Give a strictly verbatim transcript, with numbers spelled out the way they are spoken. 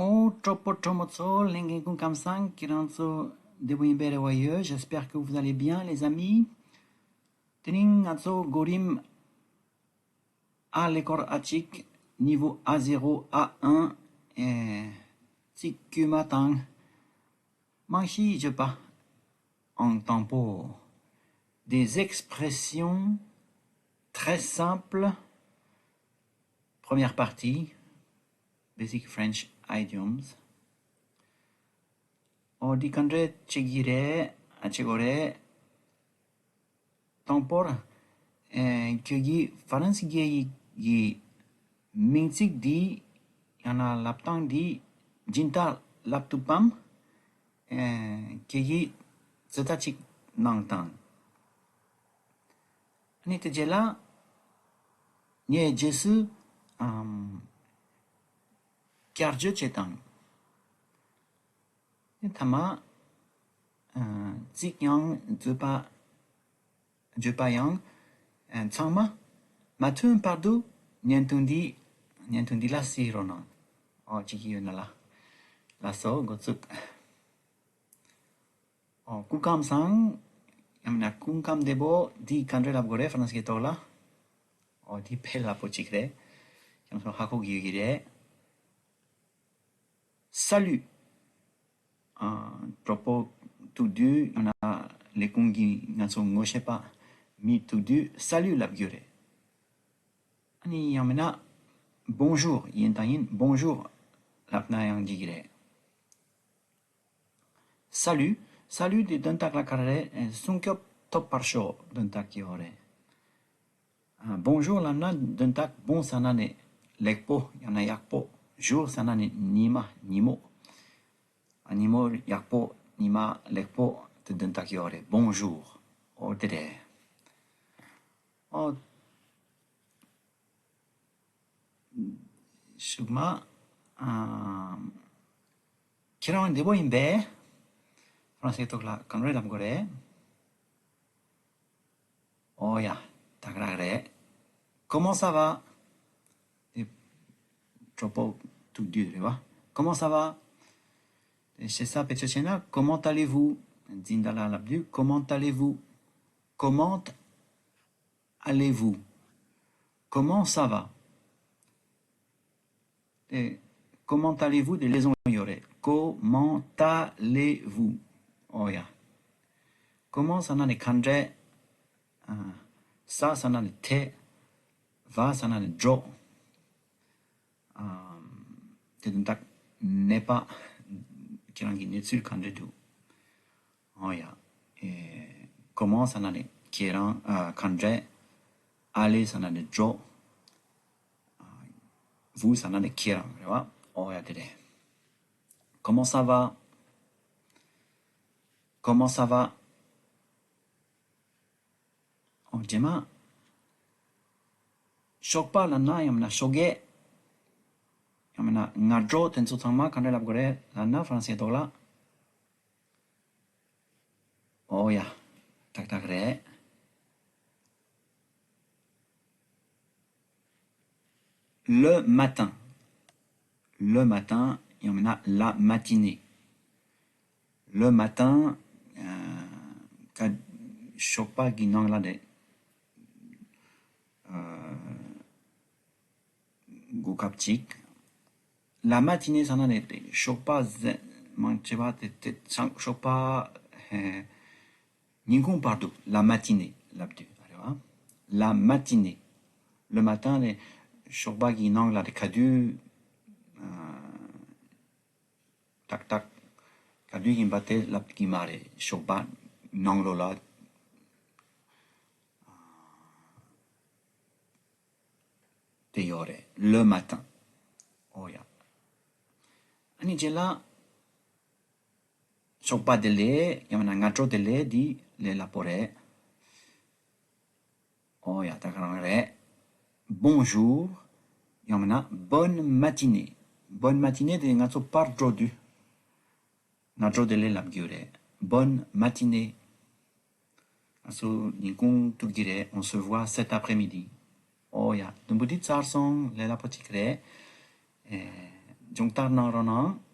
ཨོ། གྲོགས་པོ་གྲོགས་མོ་ཚོ། ལྷན་རྒྱས་སྐུ་ཁམས་བཟང་། ཁྱེད་རང་ཚོ་བདེ་པོ་ཡིན་པའི་རེ་བ་ཡོད། J'espère que vous allez bien, les amis. དེ་རིང་ང་ཚོ་གོ་རིམ་ཨ་ཀླད་ཀོར་ཨ་གཅིག niveau A zéro, A un, ཨེ། ཚིག་དཀྱུས་མ་དང་རྨང་གཞིའི་བརྗོད་པ། ཨང་དང་པོ། Des expressions très simples. Première partie, basic French idioms. ཨོ། འདི་ག་འདྲས་བྱེད་ཀྱི་རེད། ཨ། བྱེད་དགོས་རེད། དང་པོར། ཨེ། ཁྱོད་ཀྱིས་ཧྥ་རན་སི་སྐད་ཡིག་གི་མིང་ཚིག་འདི་ཡང་ན་ལབ་སྟངས་འདི་སྦྱིན་བདག་ལབ་ཐུབ་བམ། ཨེ། ཁྱོད་ཀྱིས་ཚོད་ལྟ་ཅིག་གནང་དང་། ཨ་ནི་དེ་རྗེས་ལ་ངས་རྗེས་སུ། ཨམ། བསྐྱར་བརྗོད་བྱེད་དང་། ཐ་མ། ཨ། ཚིག་ཡང་བརྗོད་པ། བརྗོད་པ་ཡང་། ཨ། ཚང་མ་མ་ཐོན་བར་དུ་བརྙན་ཐུང་འདི། བརྙན་ཐུང་འདི་ལ་གཟིགས་རོགས་གནང་། ཨོ། བྱེད་ཀྱི་ཡོད་ན་ལ། ལགས་སོ། འགོ་བཙུགས། ཨོ། སྐུ་ཁམས་བཟང་། ཡང་མིན་ན་སྐུ་ཁམས་བདེ་པོ། འདི་ག་འདྲས་ལབ་དགོས་རེད། ཧྥ་རན་སི་སྐད་ཐོག་ལ། ཨོ། འདི་དཔེ་སླ་པོ་ཅིག་རེད། ཁྱེད་ཚོ་ཧ་གོ་གི་ཡོད་ཀྱི་རེད། Salut. ཨ། གྲོགས་པོ་ཐུག་དུས་ཡང་ན་ལས་ཁུངས་ཀྱི་ང་ཚོ་ངོ་ཤེས་པ་མི་ཐུག་དུས་Salut ལབ་རྒྱུ་རེད། ཨ་ནི་ཡང་མིན་ན་Bonjour ཡིན་དང་ཡིན། Bonjour ལབ་ན་ཡང་འགྲིག་གི་རེད། Salut. Salut དེ་དོན་དག་ལ་ག་རེ་རེད། ཨེ། སྲུང་སྐྱོབ་ཐོབ་པར་ཤོག་དོན་དག་གི་ཡོད་རེད། ཨ། Bonjour ལབ་ན་དོན་དག་bon ཟེར་ན་ནི་ལེགས་པོ་ཡང་ན་ཡག་པོ། Jour ཟེར་ན་ནི་ཉི་མ། ཉིན་མོ། ཨ། ཉིན་མོ་ཡག་པོ། ཉི་མ་ལེགས་པོ་དེ་དོན་དག་ཡོད་རེད། Bonjour. ཨོ། དེ་རེད། ཨོ། གཞུག་མ། ཨ། ཁྱེད་རང་བདེ་པོ་ཡིན་པས། ཧྥ་རན་སིའི་ཐོག་ལ་ག་འདྲས་ལབ་དགོས་རེད། ཨོ་ཡ། ད་ག་རང་རེད། Comment ça va? དེ་གྲོགས་པོ་ཐུག་དུས་རེད་བ། Comment ça va? དེ་ཞེ་ས་བེད་སྤྱོད་བྱས་ན། Comment allez-vous? འཛིན་གྲྭ་ལ་ལབ་དུས། Comment allez-vous? Comment allez-vous? Comment ça va? དེ། Comment allez-vous དེ་ལེགས་སོང་ཡོད་རེད། Comment allez-vous? ཨོ་ཡ། Comment ཟེར་ན་ནི་ག་འདྲས། ཨ། Ça ཟེར་ན་ནི་དེ། Va ཟེར་ན་ནི་འགྲོ། ཨ། དེ་དོན་དག་གནས་པ། ཁྱེད་རང་གི་གནས་ཚུལ་ག་འདྲས་འདུག་ཨོ་ཡ། ཨེ། Comment ཟེར་ན་ནི་ཁྱེད་རང་། ཨ། ག་འདྲས། Aller ཟེར་ན་ནི་འགྲོ། ཨ། Vous ཟེར་ན་ནི་ཁྱེད་རང་རེད་བ། ཨོ་ཡ། དེ་རེད། Comment ça va? Comment ça va? ཨོ། རྗེས་མ། ཞོགས་པ་ལབ་ན་ཡང་མིན་ན་ཞོགས་ཀས། ཡང་མིན་ན་སྔ་དྲོ། དེ་ཚོ་ཚང་མ་ག་འདྲས་ལབ་དགོས་རེད་ལབ་ན། ཧྥ་རན་སིའི་ཐོག་ལ། ཨོ་ཡ། ཏག་ཏག་རེད། Le matin. Le matin ཡང་མིན་ན་la matinée. Le matin. ཨ། ཀ་ཞོགས་པ་གི་ནང་ལ་རེད། ཨ། གོ་སྐབས་གཅིག La matinée ཟེར་ན་ནི་ཞོགས་པ་གཟའ་མང་ཆེ་བ་དེ་དེ་ཚང་ཞོགས་པ། ཨེ། ཉིན་གུང་བར་དུ། La matinée ལབ་དུས་རེད་བ། La matinée. Le matin ནི་ཞོགས་པ་གི་ནང་ལ་དེ་ག་དུས། ཨ། ཏག་ཏག་ག་དུས་ཡིན་པ་དེ་ལབ་ཀྱི་མ་རེད། ཞོགས་པ་ནང་ལོགས་ལ་དེ་ཡོད་རེད། Le matin. ཨོ་ཡ། ཨ་ནི་རྗེས་ལ་ཞོགས་པ་བདེ་ལེགས། ཡང་མིན་ན་སྔ་དྲོ་བདེ་ལེགས། འདི་ལས་སླ་པོ་རེད། ཨོ་ཡ། ད་ག་རང་རེད། Bonjour ཡང་མིན་ན་bonne matinée. Bonne matinée དེ་ང་ཚོ་ཕར་འགྲོ་དུས་སྔ་དྲོ་བདེ་ལེགས་ལབ་རྒྱུ་རེད། Bonne matinée. ང་ཚོ་ཉིན་གུང་ཐུག་གི་རེད། On se voit cet après-midi. ཨོ་ཡ། དུམ་བུ་འདི་ཚར་སོང་། ལས་སླ་པོ་ཅིག་རེད། ཨེ། གཟིགས་གཟིགས་གནང་རོགས་གནང་།